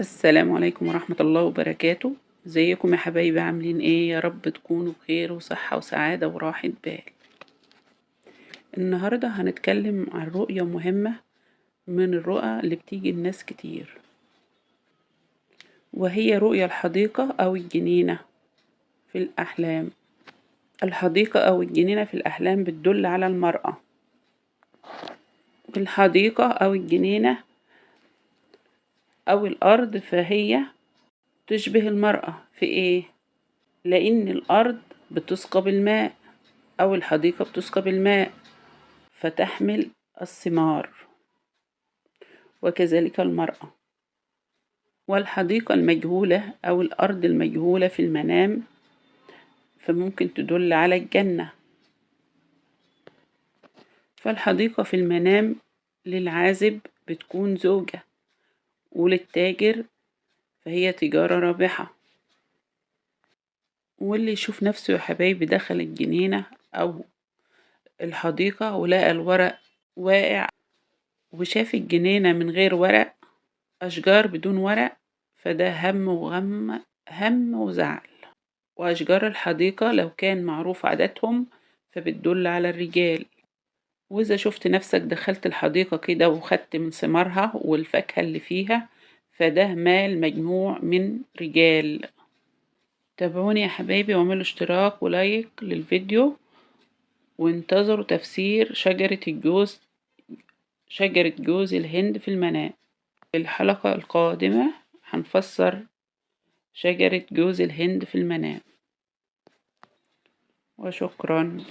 السلام عليكم ورحمة الله وبركاته. ازيكم يا حبايبي؟ عاملين ايه؟ يا رب تكونوا بخير وصحة وسعادة وراحة بال. النهاردة هنتكلم عن رؤية مهمة من الرؤى اللي بتيجي الناس كتير، وهي رؤية الحديقة أو الجنينة في الأحلام. الحديقة أو الجنينة في الأحلام بتدل على المرأة، والحديقة أو الجنينة أو الأرض فهي تشبه المرأة في إيه؟ لأن الأرض بتسقى بالماء أو الحديقة بتسقى بالماء فتحمل الثمار، وكذلك المرأة. والحديقة المجهولة أو الأرض المجهولة في المنام فممكن تدل على الجنة. فالحديقة في المنام للعازب بتكون زوجة، وللتاجر فهي تجارة رابحة. واللي يشوف نفسه يا حبايبي دخل الجنينة أو الحديقة ولقى الورق واقع وشاف الجنينة من غير ورق، أشجار بدون ورق، فده هم وغم، هم وزعل. وأشجار الحديقة لو كان معروف عاداتهم فبتدل على الرجال. وإذا شفت نفسك دخلت الحديقة كده وخدت من ثمارها والفاكهة اللي فيها فده مال مجموع من رجال. تابعوني يا حبايبي واعملوا اشتراك ولايك للفيديو، وانتظروا تفسير شجرة الجوز، شجرة جوز الهند في المنام. في الحلقة القادمة هنفسر شجرة جوز الهند في المنام. وشكرا.